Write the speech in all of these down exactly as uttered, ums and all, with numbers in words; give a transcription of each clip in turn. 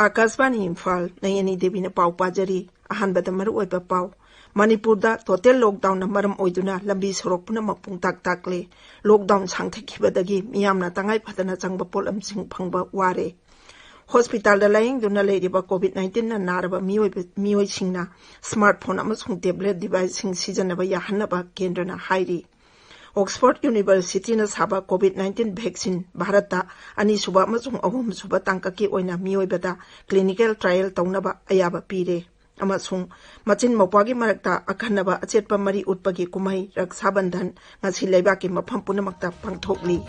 ꯑꯥꯀꯥꯁꯕꯥꯅꯤ ꯏꯝꯐꯥꯜ, ꯅꯌꯅꯤ ꯗꯦꯕꯤꯅ ꯄꯥꯎ ꯄꯥꯖꯔꯤ꯫ ꯑꯍꯥꯟꯕꯗ ꯃꯔꯨꯑꯣꯏꯕ ꯄꯥꯎ꯫ ꯃꯅꯤꯄꯨꯔꯗ total lockdownꯅ ꯃꯔꯝ ꯑꯣꯏꯗꯨꯅ ꯂꯝꯕꯤ ꯁꯣꯔꯣꯛ ꯄꯨꯝꯅꯃꯛ ꯄꯨꯡꯇꯥꯛ ꯇꯥꯛꯂꯦ꯫ Lockdown ꯁꯥꯡꯊꯈꯤꯕꯗꯒꯤ ꯃꯤꯌꯥꯝꯅ ꯇꯉꯥꯏ ꯐꯗꯅ ꯆꯪꯕ ꯄꯣꯠꯂꯝꯁꯤꯡ ꯐꯪꯕ ꯋꯥꯔꯦ꯫ Hospitalꯗ ꯂꯥꯌꯦꯡꯗꯨꯅ ꯂꯩꯔꯤꯕ COVID nineteenꯅ ꯅꯥꯔꯕ ꯃꯤꯑꯣꯏꯕ, ꯃꯤꯑꯣꯏꯁꯤꯡꯅ smartphone ꯑꯃꯁꯨꯡ tablet deviceꯁꯤꯡ ꯁꯤꯖꯤꯟꯅꯕ ꯌꯥꯍꯟꯅꯕ ꯀꯦꯟꯗ꯭ꯔꯅ ꯍꯥꯏꯔꯤ꯫ Oxford Universityꯅ ꯁꯥꯕ COVID nineteen vaccine ꯚꯥꯔꯠꯇ ꯑꯅꯤꯁꯨꯕ ꯑꯃꯁꯨꯡ ꯑꯍꯨꯝꯁꯨꯕ ꯇꯥꯡꯀꯛꯀꯤ ꯑꯣꯏꯅ ꯃꯤꯑꯣꯏꯕꯗ clinical trial ꯇꯧꯅꯕ ꯑꯌꯥꯕ ꯄꯤꯔꯦ꯫ ꯑꯃꯁꯨꯡ ꯃꯆꯤꯟ ꯃꯧꯄ꯭ꯋꯥꯒꯤ ꯃꯔꯛꯇ ꯑꯈꯟꯅꯕ ꯑꯆꯦꯠꯄ ꯃꯔꯤ ꯎꯠꯄꯒꯤ ꯀꯨꯝꯍꯩ ꯔꯛꯁꯥ ꯕꯟꯙꯟ ꯉꯁꯤ ꯂꯩꯕꯥꯛꯀꯤ ꯃꯐꯝ ꯄꯨꯝꯅꯃꯛꯇ ꯄꯥꯡꯊꯣꯛꯂꯤ꯫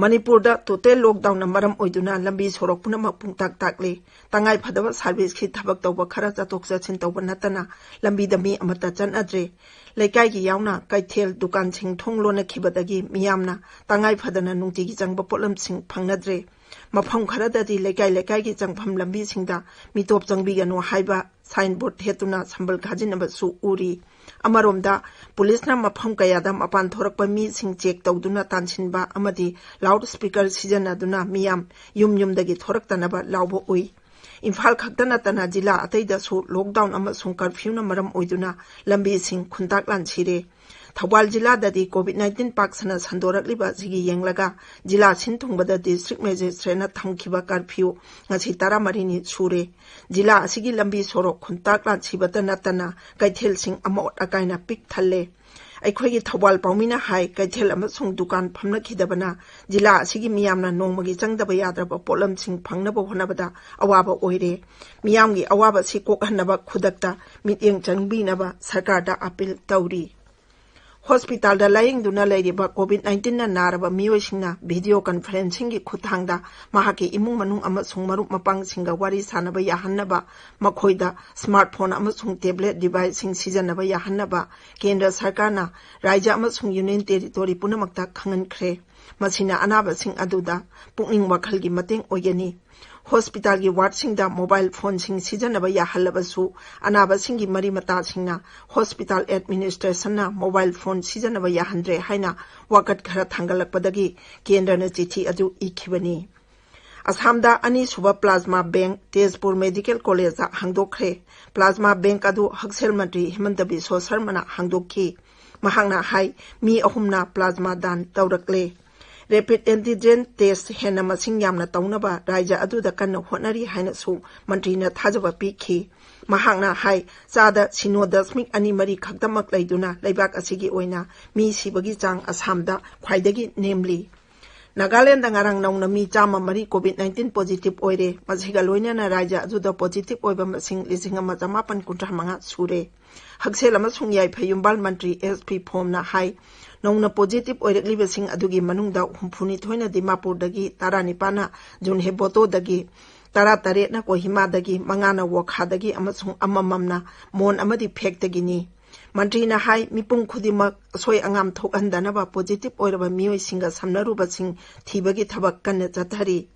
ꯃꯅꯤꯄꯨꯔꯗ total lockdownꯅ ꯃꯔꯝ ꯑꯣꯏꯗꯨꯅ ꯂꯝꯕꯤ ꯁꯣꯔꯣꯛ ꯄꯨꯝꯅꯃꯛ ꯄꯨꯡꯇꯥꯛ ꯇꯥꯛꯂꯤ꯫ ꯇꯉꯥꯏ ꯐꯗꯕ serviceꯀꯤ ꯊꯕꯛ ꯇꯧꯕ ꯈꯔ ꯆꯠꯊꯣꯛ ꯆꯠꯁꯤꯟ ꯇꯧꯕ ꯅꯠꯇꯅ ꯂꯝꯕꯤꯗ ꯃꯤ ꯑꯃꯠꯇ ꯆꯠꯅꯗ꯭ꯔꯦ꯫ ꯂꯩꯀꯥꯏꯒꯤ ꯌꯥꯎꯅ ꯀꯩꯊꯦꯜ, ꯗꯨꯀꯥꯟꯁꯤꯡ ꯊꯣꯡ ꯂꯣꯟꯅꯈꯤꯕꯗꯒꯤ ꯃꯤꯌꯥꯝꯅ ꯇꯉꯥꯏ ꯐꯗꯅ ꯅꯨꯡꯇꯤꯒꯤ ꯆꯪꯕ ꯄꯣꯠꯂꯝꯁꯤꯡ ꯐꯪꯅꯗ꯭ꯔꯦ꯫ ꯃꯐꯝ ꯈꯔꯗꯗꯤ ꯂꯩꯀꯥꯏ ꯂꯩꯀꯥꯏꯒꯤ ꯆꯪꯐꯝ ꯂꯝꯕꯤꯁꯤꯡꯗ "ꯃꯤꯇꯣꯞ ꯆꯪꯕꯤꯒꯅꯨ" ꯍꯥꯏꯕ signboard ꯊꯦꯠꯇꯨꯅ ꯁꯝꯕꯜ ꯈꯥꯖꯤꯟꯅꯕꯁꯨ ꯎꯔꯤ꯫ ꯑꯃꯔꯣꯝꯗ, ꯄꯨꯂꯤꯁꯅ ꯃꯐꯝ ꯀꯌꯥꯗ ꯃꯄꯥꯟ ꯊꯣꯔꯛꯄ ꯃꯤꯁꯤꯡ check ꯇꯧꯗꯨꯅ ꯇꯥꯟꯁꯤꯟꯕ ꯑꯃꯗꯤ loudspeaker ꯁꯤꯖꯤꯟꯅꯗꯨꯅ ꯃꯤꯌꯥꯝ ꯌꯨꯝ ꯌꯨꯝꯗꯒꯤ ꯊꯣꯔꯛꯇꯅꯕ ꯂꯥꯎꯕ ꯎꯏ꯫ ꯏꯝꯐꯥꯜ ꯈꯛꯇ ꯅꯠꯇꯅ ꯖꯤꯂꯥ ꯑꯇꯩꯗꯁꯨ lockdown ꯑꯃꯁꯨꯡ curfewꯅ ꯃꯔꯝ ꯑꯣꯏꯗꯨꯅ ꯂꯝꯕꯤꯁꯤꯡ ꯈꯨꯟꯇꯥꯛ ꯂꯥꯟꯁꯤꯔꯦ꯫ ꯊꯧꯕꯥꯜ ꯖꯤꯂꯥꯗꯗꯤ COVID nineteen ꯄꯥꯛ ꯁꯟꯅ ꯁꯟꯗꯣꯔꯛꯂꯤꯕ ꯑꯁꯤꯒꯤ ꯌꯦꯡꯂꯒ ꯖꯤꯂꯥ ꯁꯤꯟ ꯊꯨꯡꯕꯗ district magistrateꯅ ꯊꯝꯈꯤꯕ curfew ꯉꯁꯤ ꯇꯔꯥꯃꯔꯤꯅꯤ ꯁꯨꯔꯦ꯫ ꯖꯤꯂꯥ ꯑꯁꯤꯒꯤ ꯂꯝꯕꯤ ꯁꯣꯔꯣꯛ ꯈꯨꯟꯇꯥꯛ ꯂꯥꯟꯁꯤꯕꯇ ꯅꯠꯇꯅ ꯀꯩꯊꯦꯜꯁꯤꯡ ꯑꯃꯣꯠ ꯑꯀꯥꯏꯅ ꯄꯤꯛ ꯊꯜꯂꯦ꯫ ꯑꯩꯈꯣꯏꯒꯤ ꯊꯧꯕꯥꯜ ꯄꯥꯎꯃꯤꯅ ꯍꯥꯏ, ꯀꯩꯊꯦꯜ ꯑꯃꯁꯨꯡ ꯗꯨꯀꯥꯟ ꯐꯝꯅꯈꯤꯗꯕꯅ ꯖꯤꯂꯥ ꯑꯁꯤꯒꯤ ꯃꯤꯌꯥꯝꯅ ꯅꯣꯡꯃꯒꯤ ꯆꯪꯗꯕ ꯌꯥꯗ꯭ꯔꯕ ꯄꯣꯠꯂꯝꯁꯤꯡ ꯐꯪꯅꯕ ꯍꯣꯠꯅꯕꯗ ꯑꯋꯥꯕ ꯑꯣꯏꯔꯦ꯫ ꯃꯤꯌꯥꯝꯒꯤ ꯑꯋꯥꯕ ꯑꯁꯤ ꯀꯣꯛꯍꯟꯅꯕ ꯈꯨꯗꯛꯇ ꯃꯤꯠꯌꯦꯡ ꯆꯪꯕꯤꯅꯕ ꯁꯔꯀꯥꯔꯗ appeal ꯇꯧꯔꯤ꯫ Hospitalꯗ ꯂꯥꯌꯦꯡꯗꯨꯅ ꯂꯩꯔꯤꯕ COVID nineteenꯅ ꯅꯥꯔꯕ ꯃꯤꯑꯣꯏꯁꯤꯡꯅ video conferencingꯒꯤ ꯈꯨꯠꯊꯥꯡꯗ ꯃꯍꯥꯛꯀꯤ ꯏꯃꯨꯡ ꯃꯅꯨꯡ ꯑꯃꯁꯨꯡ ꯃꯔꯨꯞ ꯃꯄꯥꯡꯁꯤꯡꯒ ꯋꯥꯔꯤ ꯁꯥꯅꯕ ꯌꯥꯍꯟꯅꯕ, ꯃꯈꯣꯏꯗ smartphone ꯑꯃꯁꯨꯡ tablet deviceꯁꯤꯡ ꯁꯤꯖꯤꯟꯅꯕ ꯌꯥꯍꯟꯅꯕ ꯀꯦꯟꯗ꯭ꯔ ꯁꯔꯀꯥꯔꯅ ꯔꯥꯖ꯭ꯌ ꯑꯃꯁꯨꯡ union territory ꯄꯨꯝꯅꯃꯛꯇ ꯈꯪꯍꯟꯈ꯭ꯔꯦ꯫ ꯃꯁꯤꯅ ꯑꯅꯥꯕꯁꯤꯡ ꯑꯗꯨꯗ ꯄꯨꯛꯅꯤꯡ ꯋꯥꯈꯜꯒꯤ ꯃꯇꯦꯡ ꯑꯣꯏꯒꯅꯤ꯫ ꯍꯣꯁꯄꯤꯇꯥꯜꯒꯤ ꯋꯥꯔꯗꯁꯤꯡꯗ ꯃꯣꯕꯥꯏꯜ ꯐꯣꯟꯁꯤꯡ ꯁꯤꯖꯤꯟꯅꯕ ꯌꯥꯍꯜꯂꯕꯁꯨ, ꯑꯅꯥꯕꯁꯤꯡꯒꯤ ꯃꯔꯤ ꯃꯇꯥꯁꯤꯡꯅ ꯍꯣꯁꯄꯤꯇꯥꯜ ꯑꯦꯗꯃꯤꯅꯤꯁꯇ꯭ꯔꯦꯁꯟꯅ ꯃꯣꯕꯥꯏꯜ ꯐꯣꯟ ꯁꯤꯖꯤꯟꯅꯕ ꯌꯥꯍꯟꯗ꯭ꯔꯦ ꯍꯥꯏꯅ ꯋꯥꯀꯠ ꯈꯔ ꯊꯥꯡꯒꯠꯂꯛꯄꯗꯒꯤ ꯀꯦꯟꯗ꯭ꯔꯅ ꯆꯤꯊꯤ ꯑꯗꯨ ꯏꯈꯤꯕꯅꯤ꯫ ꯑꯁꯥꯝꯗ ꯑꯅꯤꯁꯨꯕ ꯄ꯭ꯂꯥꯖꯃꯥ ꯕꯦꯡꯛ ꯇꯦꯖꯄꯨꯔ ꯃꯦꯗꯤꯀꯦꯜ ꯀꯣꯂꯦꯖꯇ ꯍꯥꯡꯗꯣꯛꯈ꯭ꯔꯦ꯫ ꯄ꯭ꯂꯥꯖꯃꯥ ꯕꯦꯡꯛ ꯑꯗꯨ ꯍꯛꯁꯦꯜ ꯃꯟꯇ꯭ꯔꯤ ꯍꯤꯃꯟꯇ ꯕꯤꯁ꯭ꯋ ꯁꯔꯃꯅ ꯍꯥꯡꯗꯣꯛꯈꯤ꯫ ꯃꯍꯥꯛꯅ ꯍꯥꯏ, ꯃꯤ ꯑꯍꯨꯝꯅ ꯄ꯭ꯂꯥꯖꯃꯥ ꯗꯥꯟ ꯇꯧꯔꯛꯂꯦ꯫ ꯔꯦꯄꯤꯗ ꯑꯦꯟꯇꯤꯖꯦꯟ ꯇꯦꯁ꯭ꯠ ꯍꯦꯟꯅ ꯃꯁꯤꯡ ꯌꯥꯝꯅ ꯇꯧꯅꯕ ꯔꯥꯖ꯭ꯌ ꯑꯗꯨꯗ ꯀꯟꯅ ꯍꯣꯠꯅꯔꯤ ꯍꯥꯏꯅꯁꯨ ꯃꯟꯇ꯭ꯔꯤꯅ ꯊꯥꯖꯕ ꯄꯤꯈꯤ꯫ ꯃꯍꯥꯛꯅ ꯍꯥꯏ, ꯆꯥꯗ ꯁꯤꯅꯣ ꯗꯁꯃꯤꯛ ꯑꯅꯤ ꯃꯔꯤ ꯈꯛꯇꯃꯛ ꯂꯩꯗꯨꯅ ꯂꯩꯕꯥꯛ ꯑꯁꯤꯒꯤ ꯑꯣꯏꯅ ꯃꯤ ꯁꯤꯕꯒꯤ ꯆꯥꯡ ꯑꯁꯥꯝꯗ ꯈ꯭ꯋꯥꯏꯗꯒꯤ ꯅꯦꯝꯂꯤ꯫ ꯅꯥꯒꯥꯂꯦꯟꯗ ꯉꯔꯥꯡ ꯅꯧꯅ ꯃꯤ ꯆꯥꯝꯃ ꯃꯔꯤ ꯀꯣꯚꯤꯗ ꯅꯥꯏꯟꯇꯤꯟ ꯄꯣꯖꯤꯇꯤꯚ ꯑꯣꯏꯔꯦ꯫ ꯃꯁꯤꯒ ꯂꯣꯏꯅꯅ ꯔꯥꯖ꯭ꯌ ꯑꯗꯨꯗ ꯄꯣꯖꯤꯇꯤꯚ ꯑꯣꯏꯕ ꯃꯁꯤꯡ ꯂꯤꯁꯤꯡ ꯑꯃ ꯆꯃꯥꯄꯟ ꯀꯨꯟꯊ꯭ꯔꯥ ꯃꯉꯥ ꯁꯨꯔꯦ꯫ ꯍꯛꯁꯦꯜ ꯑꯃꯁꯨꯡ ꯌꯥꯏꯐ ꯌꯨꯝꯕꯥꯜ ꯃꯟꯇ꯭ꯔꯤ ꯑꯦꯁ ꯄꯤ ꯐꯣꯝꯅ ꯍꯥꯏ, ꯅꯧꯅ ꯄꯣꯖꯤꯇꯤꯚ ꯑꯣꯏꯔꯛꯂꯤꯕꯁꯤꯡ ꯑꯗꯨꯒꯤ ꯃꯅꯨꯡꯗ ꯍꯨꯝꯐꯨꯅꯤꯊꯣꯏꯅ ꯗꯤꯃꯥꯄꯨꯔꯗꯒꯤ, ꯇꯔꯥꯅꯤꯄꯥꯟꯅ ꯖꯨꯟꯍꯦꯕꯣꯇꯣꯗꯒꯤ, ꯇꯔꯥꯇꯔꯦꯠꯅ ꯀꯣꯍꯤꯃꯥꯗꯒꯤ, ꯃꯉꯥꯅ ꯋꯣꯈꯥꯗꯒꯤ ꯑꯃꯁꯨꯡ ꯑꯃꯃꯝꯅ ꯃꯣꯟ ꯑꯃꯗꯤ ꯐꯦꯛꯇꯒꯤꯅꯤ꯫ ꯃꯟꯇ꯭ꯔꯤꯅ ꯍꯥꯏ, ꯃꯤꯄꯨꯝ ꯈꯨꯗꯤꯡꯃꯛ ꯑꯁꯣꯏ ꯑꯉꯥꯝ ꯊꯣꯛꯍꯟꯗꯅꯕ ꯄꯣꯖꯤꯇꯤꯚ ꯑꯣꯏꯔꯕ ꯃꯤꯑꯣꯏꯁꯤꯡꯒ ꯁꯝꯅꯔꯨꯕꯁꯤꯡ ꯊꯤꯕꯒꯤ ꯊꯕꯛ ꯀꯟꯅ ꯆꯠꯊꯔꯤ꯫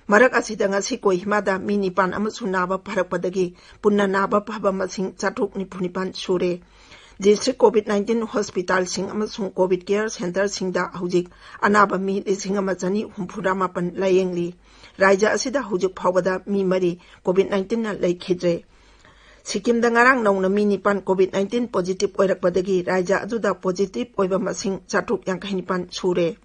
ꯃꯔꯛ ꯑꯁꯤꯗ ꯉꯁꯤ ꯀꯣꯍꯤꯃꯥꯗ ꯃꯤ ꯅꯤꯄꯥꯟ ꯑꯃꯁꯨ ꯅꯥꯕ ꯐꯔꯛꯄꯗꯒꯤ ꯄꯨꯟꯅ ꯅꯥꯕ ꯐꯕ ꯃꯁꯤꯡ ꯆꯥꯇ꯭ꯔꯨꯛ ꯅꯤꯐꯨ ꯅꯤꯄꯥꯟ ꯁꯨꯔꯦ꯫ ꯗꯤꯁꯇ꯭ꯔꯤꯛ ꯀꯣꯚꯤꯗ ꯅꯥꯏꯟꯇꯤꯟ ꯍꯣꯁꯄꯤꯇꯥꯜꯁꯤꯡ ꯑꯃꯁꯨꯡ ꯀꯣꯚꯤꯗ ꯀꯦꯌꯔ ꯁꯦꯟꯇꯔꯁꯤꯡꯗ ꯍꯧꯖꯤꯛ ꯑꯅꯥꯕ ꯃꯤ ꯂꯤꯁꯤꯡ ꯑꯃ ꯆꯅꯤ ꯍꯨꯝꯐꯨꯇꯔꯥ ꯃꯥꯄꯟ ꯂꯥꯌꯦꯡꯂꯤ꯫ ꯔꯥꯖ꯭ꯌ ꯑꯁꯤꯗ ꯍꯧꯖꯤꯛ ꯐꯥꯎꯕꯗ ꯃꯤ ꯃꯔꯤ ꯀꯣꯚꯤꯗ ꯅꯥꯏꯟꯇꯤꯟꯅ ꯂꯩꯈꯤꯗ꯭ꯔꯦ꯫ ꯁꯤꯛꯀꯤꯝꯗ ꯉꯔꯥꯡ ꯅꯧꯅ ꯃꯤ ꯅꯤꯄꯥꯟ ꯀꯣꯚꯤꯗ ꯅꯥꯏꯟꯇꯤꯟ ꯄꯣꯖꯤꯇꯤꯚ ꯑꯣꯏꯔꯛꯄꯗꯒꯤ ꯔꯥꯖ꯭ꯌ ꯑꯗꯨꯗ ꯄꯣꯖꯤꯇꯤꯚ ꯑꯣꯏꯕ ꯃꯁꯤꯡ ꯆꯥꯇ꯭ꯔꯨꯛ ꯌꯥꯡꯈꯩ ꯅꯤꯄꯥꯟ ꯁꯨꯔꯦ꯫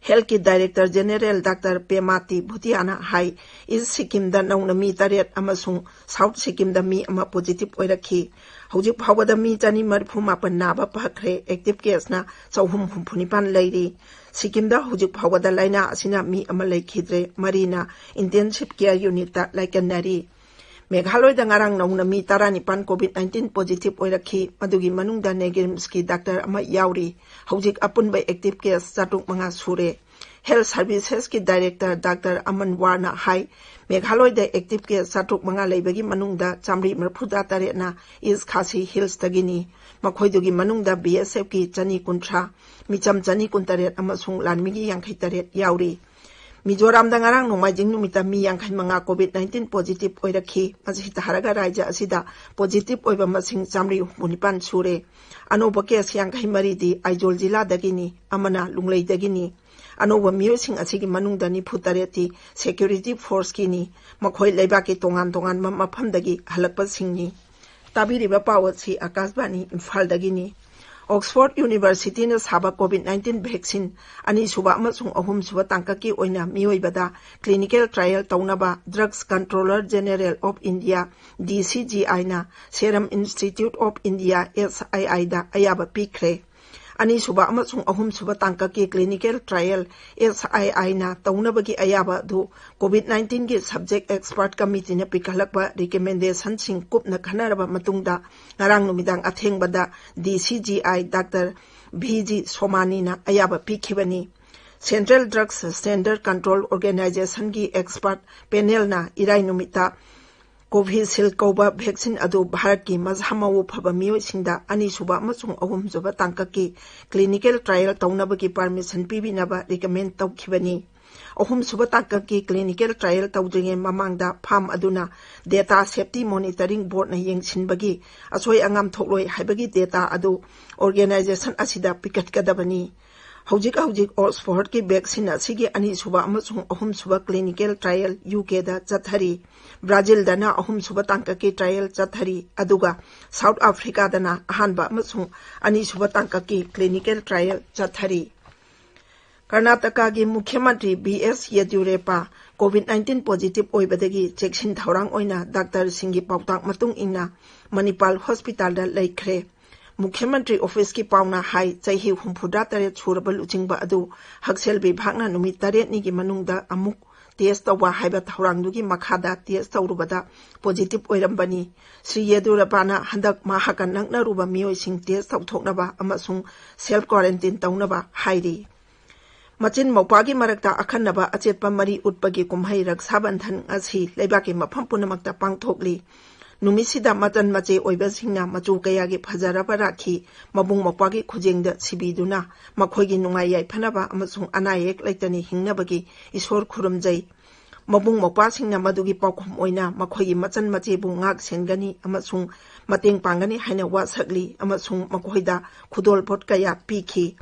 ꯍꯦꯜꯊꯀꯤ ꯗꯥꯏꯔꯦꯛꯇꯔ ꯖꯦꯅꯦꯔꯦꯜ ꯗꯥꯛꯇꯔ ꯄꯦꯃꯥꯇꯤ ꯚꯨꯇꯤꯌꯥꯅ ꯍꯥꯏ, ꯏꯁ ꯁꯤꯛꯀꯤꯝꯗ ꯅꯧꯅ ꯃꯤ ꯇꯔꯦꯠ ꯑꯃꯁꯨꯡ ꯁꯥꯎꯊ ꯁꯤꯛꯀꯤꯝꯗ ꯃꯤ ꯑꯃ ꯄꯣꯖꯤꯇꯤꯚ ꯑꯣꯏꯔꯛꯈꯤ꯫ ꯍꯧꯖꯤꯛ ꯐꯥꯎꯕꯗ ꯃꯤ ꯆꯅꯤ ꯃꯔꯤꯐꯨ ꯃꯥꯄꯟ ꯅꯥꯕ ꯐꯈ꯭ꯔꯦ꯫ ꯑꯦꯛꯇꯤꯚ ꯀꯦꯁꯅ ꯆꯍꯨꯝ ꯍꯨꯝꯐꯨ ꯅꯤꯄꯥꯟ ꯂꯩꯔꯤ꯫ ꯁꯤꯛꯀꯤꯝꯗ ꯍꯧꯖꯤꯛ ꯐꯥꯎꯕꯗ ꯂꯥꯏꯅꯥ ꯑꯁꯤꯅ ꯃꯤ ꯑꯃ ꯂꯩꯈꯤꯗ꯭ꯔꯦ꯫ ꯃꯔꯤꯅ ꯏꯟꯇꯦꯟꯁꯤꯚ ꯀꯦꯌꯔ ꯌꯨꯅꯤꯠꯇ ꯂꯥꯏꯀꯠꯅꯔꯤ꯫ ꯃꯦꯘꯥꯂꯣꯏꯗ ꯉꯔꯥꯡ ꯅꯧꯅ ꯃꯤ ꯇꯔꯥꯅꯤꯄꯥꯟ ꯀꯣꯚꯤꯗ ꯅꯥꯏꯟꯇꯤꯟ ꯄꯣꯖꯤꯇꯤꯚ ꯑꯣꯏꯔꯛꯈꯤ꯫ ꯃꯗꯨꯒꯤ ꯃꯅꯨꯡꯗ ꯅꯦꯒꯔꯤꯝꯁꯀꯤ ꯗꯥꯛꯇꯔ ꯑꯃ ꯌꯥꯎꯔꯤ꯫ ꯍꯧꯖꯤꯛ ꯑꯄꯨꯟꯕ ꯑꯦꯛꯇꯤꯚ ꯀꯦꯁ ꯆꯥꯇ꯭ꯔꯨꯛ ꯃꯉꯥ ꯁꯨꯔꯦ꯫ ꯍꯦꯜꯊ ꯁꯔꯚꯤꯁꯦꯁꯀꯤ ꯗꯥꯏꯔꯦꯛꯇꯔ ꯗꯥꯛꯇꯔ ꯑꯃꯟ ꯋꯥꯔꯅ ꯍꯥꯏ, ꯃꯦꯘꯥꯂꯣꯏꯗ ꯑꯦꯛꯇꯤꯚ ꯀꯦꯁ ꯆꯥꯇ꯭ꯔꯨꯛ ꯃꯉꯥ ꯂꯩꯕꯒꯤ ꯃꯅꯨꯡꯗ ꯆꯥꯃꯔꯤ ꯃꯔꯤꯐꯨꯇꯔꯥ ꯇꯔꯦꯠꯅ ꯏꯁ ꯈꯥꯁꯤ ꯍꯤꯜꯁꯇꯒꯤꯅꯤ꯫ ꯃꯈꯣꯏꯗꯨꯒꯤ ꯃꯅꯨꯡꯗ ꯕꯤ ꯑꯦꯁ ꯑꯦꯐꯀꯤ ꯆꯅꯤ ꯀꯨꯟꯊ꯭ꯔꯥ, ꯃꯤꯆꯝ ꯆꯅꯤ ꯀꯨꯟꯇꯔꯦꯠ ꯑꯃꯁꯨꯡ ꯂꯥꯟꯃꯤꯒꯤ ꯌꯥꯡꯈꯩ ꯇꯔꯦꯠ ꯌꯥꯎꯔꯤ꯫ ꯃꯤꯖꯣꯔꯥꯝꯗ ꯉꯔꯥꯡ ꯅꯣꯡꯃꯥꯏꯖꯤꯡ ꯅꯨꯃꯤꯠꯇ ꯃꯤ ꯌꯥꯡꯈꯩ ꯃꯉꯥ COVID nineteen positive ꯑꯣꯏꯔꯛꯈꯤ꯫ ꯃꯁꯤ ꯊꯥꯔꯒ ꯔꯥꯖ꯭ꯌ ꯑꯁꯤꯗ positive ꯑꯣꯏꯕ ꯃꯁꯤꯡ ꯆꯥꯃꯔꯤ ꯍꯨꯝꯐꯨ ꯅꯤꯄꯥꯟ ꯁꯨꯔꯦ꯫ ꯑꯅꯧꯕ case ꯌꯥꯡꯈꯩ ꯃꯔꯤꯗꯤ ꯑꯥꯏꯖꯣꯜ ꯖꯤꯂꯥꯗꯒꯤꯅꯤ, ꯑꯃꯅ ꯂꯨꯡꯂꯩꯗꯒꯤꯅꯤ꯫ ꯑꯅꯧꯕ ꯃꯤꯑꯣꯏꯁꯤꯡ ꯑꯁꯤꯒꯤ ꯃꯅꯨꯡꯗ ꯅꯤꯐꯨ ꯇꯔꯦꯠꯇꯤ security forceꯀꯤꯅꯤ꯫ ꯃꯈꯣꯏ ꯂꯩꯕꯥꯛꯀꯤ ꯇꯣꯉꯥꯟ ꯇꯣꯉꯥꯟꯕ ꯃꯐꯝꯗꯒꯤ ꯍꯜꯂꯛꯄꯁꯤꯡꯅꯤ꯫ ꯇꯥꯕꯤꯔꯤꯕ ꯄꯥꯎ ꯑꯁꯤ ꯑꯀꯥꯁꯕꯥꯅꯤ ꯏꯝꯐꯥꯜꯗꯒꯤꯅꯤ꯫ Oxford Universityꯅ ꯁꯥꯕ COVID nineteen vaccine ꯑꯅꯤꯁꯨꯕ ꯑꯃꯁꯨꯡ ꯑꯍꯨꯝꯁꯨꯕ ꯇꯥꯡꯀꯛꯀꯤ ꯑꯣꯏꯅ ꯃꯤꯑꯣꯏꯕꯗ clinical trial ꯇꯧꯅꯕ Drugs Controller General of India, DCGIꯅ Serum Institute of India, SIIꯗ ꯑꯌꯥꯕ ꯄꯤꯈ꯭ꯔꯦ꯫ ꯑꯅꯤꯁꯨꯕ ꯑꯃꯁꯨꯡ ꯑꯍꯨꯝꯁꯨꯕ ꯇꯥꯡꯀꯛꯀꯤ clinical trial SIIꯅ ꯇꯧꯅꯕꯒꯤ ꯑꯌꯥꯕ ꯑꯗꯨ COVID nineteenꯒꯤ subject expert committeeꯅ ꯄꯤꯈꯠꯂꯛꯄ recommendationꯁꯤꯡ ꯀꯨꯞꯅ ꯈꯟꯅꯔꯕ ꯃꯇꯨꯡꯗ ꯉꯔꯥꯡ ꯅꯨꯃꯤꯗꯥꯡ ꯑꯊꯦꯡꯕꯗ DCGI Doctor V G Somaniꯅ ꯑꯌꯥꯕ ꯄꯤꯈꯤꯕꯅꯤ꯫ Central Drugs Standard Control Organizationꯒꯤ expert panelꯅ ꯏꯔꯥꯏ ꯅꯨꯃꯤꯠꯇ Covishield ꯀꯧꯕ vaccine ꯑꯗꯨ ꯚꯥꯔꯠꯀꯤ ꯃꯁꯥ ꯃꯎ ꯐꯕ ꯃꯤꯑꯣꯏꯁꯤꯡꯗ ꯑꯅꯤꯁꯨꯕ ꯑꯃꯁꯨꯡ ꯑꯍꯨꯝꯁꯨꯕ ꯇꯥꯡꯀꯛꯀꯤ clinical trial ꯇꯧꯅꯕꯒꯤ permission ꯄꯤꯕꯤꯅꯕ recommend ꯇꯧꯈꯤꯕꯅꯤ꯫ ꯑꯍꯨꯝꯁꯨꯕ ꯇꯥꯡꯀꯛꯀꯤ clinical trial ꯇꯧꯗ꯭ꯔꯤꯉꯩ ꯃꯃꯥꯡꯗ firm ꯑꯗꯨꯅ data safety monitoring boardꯅ ꯌꯦꯡꯁꯤꯟꯕꯒꯤ ꯑꯁꯣꯏ ꯑꯉꯥꯝ ꯊꯣꯛꯂꯣꯏ ꯍꯥꯏꯕꯒꯤ data ꯑꯗꯨ organization ꯑꯁꯤꯗ ꯄꯤꯈꯠꯀꯗꯕꯅꯤ꯫ ꯍꯧꯖꯤꯛ ꯍꯧꯖꯤꯛ Oxfordꯀꯤ vaccine ꯑꯁꯤꯒꯤ ꯑꯅꯤꯁꯨꯕ ꯑꯃꯁꯨꯡ ꯑꯍꯨꯝꯁꯨꯕ clinical trial UKꯗ ꯆꯠꯊꯔꯤ꯫ ꯕ꯭ꯔꯥꯖꯤꯜꯗꯅ ꯑꯍꯨꯝꯁꯨꯕ ꯇꯥꯡꯀꯛꯀꯤ trial ꯆꯠꯊꯔꯤ, ꯑꯗꯨꯒ South Africaꯗꯅ ꯑꯍꯥꯟꯕ ꯑꯃꯁꯨꯡ ꯑꯅꯤꯁꯨꯕ ꯇꯥꯡꯀꯛꯀꯤ clinical trial ꯆꯠꯊꯔꯤ꯫ ꯀꯔꯅꯥꯇꯀꯥꯒꯤ ꯃꯨꯈ꯭ꯌ ꯃꯟꯇ꯭ꯔꯤ ꯕꯤ ꯑꯦꯁ ꯌꯦꯗꯤꯌꯨꯔꯦꯞꯄꯥ COVID nineteen positive ꯑꯣꯏꯕꯗꯒꯤ ꯆꯦꯛꯁꯤꯟ ꯊꯧꯔꯥꯡ ꯑꯣꯏꯅ ꯗꯥꯛꯇꯔꯁꯤꯡꯒꯤ ꯄꯥꯎꯇꯥꯛ ꯃꯇꯨꯡ ꯏꯟꯅ ꯃꯅꯤꯄꯥꯜ ꯍꯣꯁꯄꯤꯇꯥꯜꯗ ꯂꯩꯈ꯭ꯔꯦ꯫ ꯃꯨꯈ꯭ꯌ ꯃꯟꯇ꯭ꯔꯤ ꯑꯣꯐꯤꯁꯀꯤ ꯄꯥꯎꯅ ꯍꯥꯏ, ꯆꯍꯤ ꯍꯨꯝꯐꯨꯇꯔꯦꯠ ꯁꯨꯔꯕ ꯂꯨꯆꯤꯡꯕ ꯑꯗꯨ ꯍꯛꯁꯦꯜ ꯕꯤꯚꯥꯒꯅ ꯅꯨꯃꯤꯠ ꯇꯔꯦꯠꯅꯤꯒꯤ ꯃꯅꯨꯡꯗ ꯑꯃꯨꯛ test ꯇꯧꯕ ꯍꯥꯏꯕ ꯊꯧꯔꯥꯡꯗꯨꯒꯤ ꯃꯈꯥꯗ test ꯇꯧꯔꯨꯕꯗ positive ꯑꯣꯏꯔꯝꯕꯅꯤ꯫ ꯁ꯭ꯔꯤ ꯌꯦꯗꯨꯔꯞꯄꯥꯅ ꯍꯟꯗꯛ ꯃꯍꯥꯛꯀ ꯅꯛꯅꯔꯨꯕ ꯃꯤꯑꯣꯏꯁꯤꯡ test ꯇꯧꯊꯣꯛꯅꯕ ꯑꯃꯁꯨꯡ self quarantine ꯇꯧꯅꯕ ꯍꯥꯏꯔꯤ꯫ ꯃꯆꯤꯟ ꯃꯧꯄ꯭ꯋꯥꯒꯤ ꯃꯔꯛꯇ ꯑꯈꯟꯅꯕ ꯑꯆꯦꯠꯄ ꯃꯔꯤ ꯎꯠꯄꯒꯤ ꯀꯨꯝꯍꯩ ꯔꯛꯁꯥ ꯕꯟꯙꯟ ꯉꯁꯤ ꯂꯩꯕꯥꯛꯀꯤ ꯃꯐꯝ ꯄꯨꯝꯅꯃꯛꯇ ꯄꯥꯡꯊꯣꯛꯂꯤ꯫ ꯅꯨꯃꯤꯠꯁꯤꯗ ꯃꯆꯟ ꯃꯆꯦ ꯑꯣꯏꯕꯁꯤꯡꯅ ꯃꯆꯨ ꯀꯌꯥꯒꯤ ꯐꯖꯔꯕ ꯔꯥꯈꯤ ꯃꯕꯨꯡ ꯃꯧꯄ꯭ꯋꯥꯒꯤ ꯈꯨꯖꯦꯡꯗ ꯁꯤꯕꯤꯗꯨꯅ ꯃꯈꯣꯏꯒꯤ ꯅꯨꯡꯉꯥꯏ ꯌꯥꯏꯐꯅꯕ ꯑꯃꯁꯨꯡ ꯑꯅꯥ ꯑꯌꯦꯛ ꯂꯩꯇꯅ ꯍꯤꯡꯅꯕꯒꯤ ꯏꯁꯣꯔ ꯈꯨꯔꯨꯝꯖꯩ꯫ ꯃꯕꯨꯡ ꯃꯧꯄ꯭ꯋꯥꯁꯤꯡꯅ ꯃꯗꯨꯒꯤ ꯄꯥꯎꯈꯨꯝ ꯑꯣꯏꯅ ꯃꯈꯣꯏꯒꯤ ꯃꯆꯟ ꯃꯆꯦꯕꯨ ꯉꯥꯛ ꯁꯦꯟꯒꯅꯤ ꯑꯃꯁꯨꯡ ꯃꯇꯦꯡ ꯄꯥꯡꯒꯅꯤ ꯍꯥꯏꯅ ꯋꯥꯁꯛꯂꯤ ꯑꯃꯁꯨꯡ ꯃꯈꯣꯏꯗ ꯈꯨꯗꯣꯜꯄꯣꯠ ꯀꯌꯥ ꯄꯤꯈꯤ꯫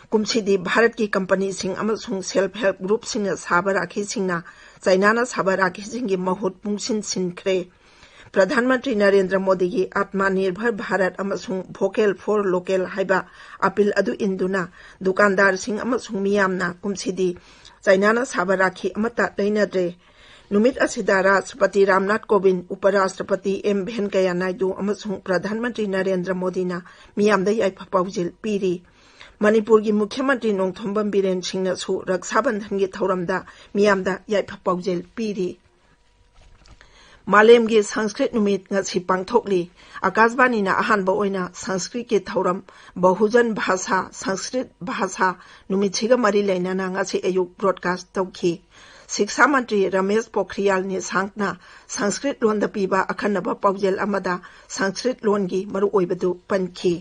ꯀꯨꯝꯁꯤꯗꯤ ꯚꯥꯔꯠꯀꯤ ꯀꯝꯄꯅꯤꯁꯤꯡ ꯑꯃꯁꯨꯡ self help groupꯁꯤꯡꯅ ꯁꯥꯕ ꯔꯥꯈꯤꯁꯤꯡꯅ ꯆꯥꯏꯅꯥꯅ ꯁꯥꯕ ꯔꯥꯈꯤꯁꯤꯡꯒꯤ ꯃꯍꯨꯠ ꯄꯨꯡꯁꯤꯟ ꯁꯤꯟꯈ꯭ꯔꯦ꯫ ꯄ꯭ꯔꯙꯥꯟ ꯃꯟꯇ꯭ꯔꯤ ꯅꯔꯦꯟꯗ꯭ꯔ ꯃꯣꯗꯤꯒꯤ ꯑꯥꯠꯃ ꯅꯤꯔꯚꯔ ꯚꯥꯔꯠ ꯑꯃꯁꯨꯡ Vocal for Local ꯍꯥꯏꯕ ꯑꯄꯤꯜ ꯑꯗꯨ ꯏꯟꯗꯨꯅ ꯗꯨꯀꯥꯟꯗꯥꯔꯁꯤꯡ ꯑꯃꯁꯨꯡ ꯃꯤꯌꯥꯝꯅ ꯀꯨꯝꯁꯤꯗꯤ ꯆꯥꯏꯅꯥꯅ ꯁꯥꯕ ꯔꯥꯈꯤ ꯑꯃꯠꯇ ꯂꯩꯅꯗ꯭ꯔꯦ꯫ ꯅꯨꯃꯤꯠ ꯑꯁꯤꯗ ꯔꯥꯁꯇ꯭ꯔꯄꯇꯤ ꯔꯥꯝꯅꯥꯊ ꯀꯣꯕꯤꯟꯗ, ꯎꯄꯔꯥꯁꯇ꯭ꯔꯄꯇꯤ ꯑꯦꯝ ꯚꯦꯟꯀꯌꯥ ꯅꯥꯏꯗꯨ ꯑꯃꯁꯨꯡ ꯄ꯭ꯔꯙꯥꯟ ꯃꯟꯇ꯭ꯔꯤ ꯅꯔꯦꯟꯗ꯭ꯔ ꯃꯣꯗꯤꯅ ꯃꯤꯌꯥꯝꯗ ꯌꯥꯏꯐ ꯄꯥꯎꯖꯦꯜ ꯄꯤꯔꯤ꯫ ꯃꯅꯤꯄꯨꯔꯒꯤ ꯃꯨꯈ꯭ꯌ ꯃꯟꯇ꯭ꯔꯤ ꯅꯣꯡꯊꯣꯝꯕꯝ ꯕꯤꯔꯦꯟ ꯁꯤꯡꯅꯁꯨ ꯔꯛꯁꯥ ꯕꯟꯙꯟꯒꯤ ꯊꯧꯔꯝꯗ ꯃꯤꯌꯥꯝꯗ ꯌꯥꯏꯐ ꯄꯥꯎꯖꯦꯜ ꯄꯤꯔꯤ꯫ ꯃꯥꯂꯦꯝꯒꯤ ꯁꯪꯁꯀ꯭ꯔꯤꯠ ꯅꯨꯃꯤꯠ ꯉꯁꯤ ꯄꯥꯡꯊꯣꯛꯂꯤ꯫ ꯑꯀꯥꯁꯕꯥꯅꯤꯅ ꯑꯍꯥꯟꯕ ꯑꯣꯏꯅ ꯁꯪꯁꯀ꯭ꯔꯤꯠꯀꯤ ꯊꯧꯔꯝ ꯕꯍꯨꯖꯟ ꯚꯥꯁꯥ, ꯁꯪꯁꯀ꯭ꯔꯤꯠ ꯚꯥꯁꯥ ꯅꯨꯃꯤꯠꯁꯤꯒ ꯃꯔꯤ ꯂꯩꯅꯅ ꯉꯁꯤ ꯑꯌꯨꯛ broadcast ꯇꯧꯈꯤ꯫ ꯁꯤꯛꯁꯥ ꯃꯟꯇ꯭ꯔꯤ ꯔꯃꯦꯁ ꯄꯣꯈ꯭ꯔꯤꯌꯥꯜ ꯅꯤꯁꯥꯡꯛꯅ ꯁꯪꯁꯀ꯭ꯔꯤꯠ ꯂꯣꯟꯗ ꯄꯤꯕ ꯑꯈꯟꯅꯕ ꯄꯥꯎꯖꯦꯜ ꯑꯃꯗ ꯁꯪꯁꯀ꯭ꯔꯤꯠ ꯂꯣꯟꯒꯤ ꯃꯔꯨꯑꯣꯏꯕꯗꯨ ꯄꯟꯈꯤ꯫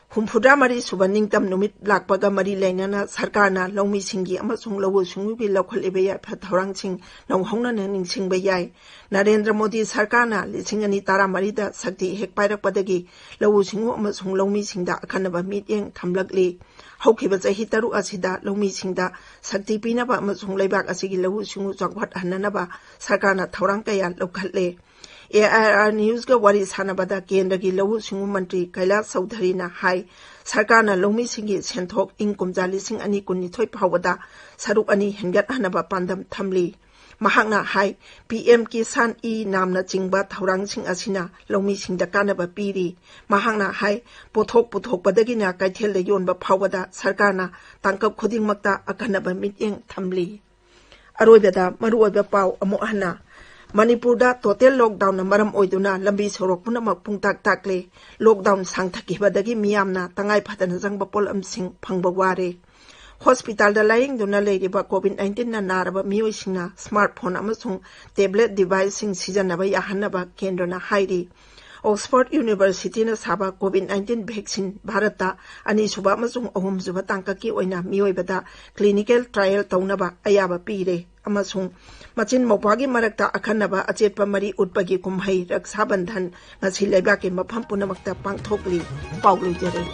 ꯍꯨꯝꯐꯨꯇꯔꯥ ꯃꯔꯤ ꯁꯨꯕ ꯅꯤꯡꯇꯝ ꯅꯨꯃꯤꯠ ꯂꯥꯛꯄꯒ ꯃꯔꯤ ꯂꯩꯅꯅ ꯁꯔꯀꯥꯔꯅ ꯂꯧꯃꯤꯁꯤꯡꯒꯤ ꯑꯃꯁꯨꯡ ꯂꯧꯎ ꯁꯤꯡꯎꯒꯤ ꯂꯧꯈꯠꯂꯤꯕ ꯌꯥꯏꯐ ꯊꯧꯔꯥꯡꯁꯤꯡ ꯅꯧꯍꯧꯅꯅ ꯅꯤꯡꯁꯤꯡꯕ ꯌꯥꯏ꯫ ꯅꯔꯦꯟꯗ꯭ꯔ ꯃꯣꯗꯤ ꯁꯔꯀꯥꯔꯅ ꯂꯤꯁꯤꯡ ꯑꯅꯤ ꯇꯔꯥꯃꯔꯤꯗ ꯁꯛꯇꯤ ꯍꯦꯛ ꯄꯥꯏꯔꯛꯄꯗꯒꯤ ꯂꯧꯎ ꯁꯤꯡꯎ ꯑꯃꯁꯨꯡ ꯂꯧꯃꯤꯁꯤꯡꯗ ꯑꯈꯟꯅꯕ ꯃꯤꯠꯌꯦꯡ ꯊꯝꯂꯛꯂꯤ꯫ ꯍꯧꯈꯤꯕ ꯆꯍꯤ ꯇꯔꯨꯛ ꯑꯁꯤꯗ ꯂꯧꯃꯤꯁꯤꯡꯗ ꯁꯛꯇꯤ ꯄꯤꯅꯕ ꯑꯃꯁꯨꯡ ꯂꯩꯕꯥꯛ ꯑꯁꯤꯒꯤ ꯂꯧꯎ ꯁꯤꯡꯎ ꯆꯥꯎꯈꯠꯍꯟꯅꯅꯕ ꯁꯔꯀꯥꯔꯅ ꯊꯧꯔꯥꯡ ꯀꯌꯥ ꯂꯧꯈꯠꯂꯦ꯫ ꯑꯦ ꯑꯥꯏ ꯑꯥꯔ ꯅ꯭ꯌꯨꯁꯀ ꯋꯥꯔꯤ ꯁꯥꯟꯅꯕꯗ ꯀꯦꯟꯗ꯭ꯔꯒꯤ ꯂꯧꯎ ꯁꯤꯡꯎ ꯃꯟꯇ꯭ꯔꯤ ꯀꯩꯂꯥꯁ ꯆꯧꯙꯔꯤꯅ ꯍꯥꯏ, ꯁꯔꯀꯥꯔꯅ ꯂꯧꯃꯤꯁꯤꯡꯒꯤ ꯁꯦꯟꯊꯣꯛ ꯏꯪ ꯀꯨꯝꯖꯥ ꯂꯤꯁꯤꯡ ꯑꯅꯤ ꯀꯨꯟꯅꯤꯊꯣꯏ ꯐꯥꯎꯕꯗ ꯁꯔꯨꯛ ꯑꯅꯤ ꯍꯦꯟꯒꯠꯍꯟꯅꯕ ꯄꯥꯟꯗꯝ ꯊꯝꯂꯤ꯫ ꯃꯍꯥꯛꯅ ꯍꯥꯏ, ꯄꯤ ꯑꯦꯝ ꯀꯤꯁꯥꯟ ꯏ ꯅꯥꯝꯅꯆꯤꯡꯕ ꯊꯧꯔꯥꯡꯁꯤꯡ ꯑꯁꯤꯅ ꯂꯧꯃꯤꯁꯤꯡꯗ ꯀꯥꯟꯅꯕ ꯄꯤꯔꯤ꯫ ꯃꯍꯥꯛꯅ ꯍꯥꯏ, ꯄꯣꯠꯊꯣꯛ ꯄꯨꯊꯣꯛꯄꯗꯒꯤꯅ ꯀꯩꯊꯦꯜꯗ ꯌꯣꯟꯕ ꯐꯥꯎꯕꯗ ꯁꯔꯀꯥꯔꯅ ꯇꯥꯡꯀꯛ ꯈꯨꯗꯤꯡꯃꯛꯇ ꯑꯀꯟꯅꯕ ꯃꯤꯠꯌꯦꯡ ꯊꯝꯂꯤ꯫ ꯑꯔꯣꯏꯕꯗ ꯃꯔꯨꯑꯣꯏꯕ ꯄꯥꯎ ꯑꯃꯨꯛ ꯍꯟꯅ꯫ ꯃꯅꯤꯄꯨꯔꯗ total lockdownꯅ ꯃꯔꯝ ꯑꯣꯏꯗꯨꯅ ꯂꯝꯕꯤ ꯁꯣꯔꯣꯛ ꯄꯨꯝꯅꯃꯛ ꯄꯨꯡꯇꯥꯛ ꯇꯥꯛꯂꯦ꯫ Lockdown ꯁꯥꯡꯊꯈꯤꯕꯗꯒꯤ ꯃꯤꯌꯥꯝꯅ ꯇꯉꯥꯏ ꯐꯗꯅ ꯆꯪꯕ ꯄꯣꯠꯂꯝꯁꯤꯡ ꯐꯪꯕ ꯋꯥꯔꯦ꯫ ꯍꯣꯁꯄꯤꯇꯥꯜꯗ ꯂꯥꯌꯦꯡꯗꯨꯅ ꯂꯩꯔꯤꯕ ꯀꯣꯚꯤꯗ ꯅꯥꯏꯟꯇꯤꯟꯅ ꯅꯥꯔꯕ ꯃꯤꯑꯣꯏꯁꯤꯡꯅ ꯁ꯭ꯃꯥꯔꯠꯐꯣꯟ ꯑꯃꯁꯨꯡ ꯇꯦꯕ꯭ꯂꯦꯠ ꯗꯤꯚꯥꯏꯁꯁꯤꯡ ꯁꯤꯖꯤꯟꯅꯕ ꯌꯥꯍꯟꯅꯕ ꯀꯦꯟꯗ꯭ꯔꯅ ꯍꯥꯏꯔꯤ꯫ ꯑꯣꯛꯁꯐꯣꯔꯗ ꯌꯨꯅꯤꯚꯔꯁꯤꯇꯤꯅ ꯁꯥꯕ ꯀꯣꯚꯤꯗ ꯅꯥꯏꯟꯇꯤꯟ ꯚꯦꯛꯁꯤꯟ ꯚꯥꯔꯠꯇ ꯑꯅꯤꯁꯨꯕ ꯑꯃꯁꯨꯡ ꯑꯍꯨꯝꯁꯨꯕ ꯇꯥꯡꯀꯛꯀꯤ ꯑꯣꯏꯅ ꯃꯤꯑꯣꯏꯕꯗ ꯀ꯭ꯂꯤꯅꯤꯀꯦꯜ ꯇ꯭ꯔꯥꯌꯦꯜ ꯇꯧꯅꯕ ꯑꯌꯥꯕ ꯄꯤꯔꯦ ꯑꯃꯁꯨꯡ ꯃꯆꯤꯟ ꯃꯧꯄ꯭ꯋꯥꯒꯤ ꯃꯔꯛꯇ ꯑꯈꯟꯅꯕ ꯑꯆꯦꯠꯄ ꯃꯔꯤ ꯎꯠꯄꯒꯤ ꯀꯨꯝꯍꯩ ꯔꯛꯁꯥ ꯕꯟꯙꯟ ꯉꯁꯤ ꯂꯩꯕꯥꯛꯀꯤ ꯃꯐꯝ ꯄꯨꯝꯅꯃꯛꯇ ꯄꯥꯡꯊꯣꯛꯂꯤ꯫ ꯄꯥꯎ ꯂꯣꯏꯖꯔꯦ꯫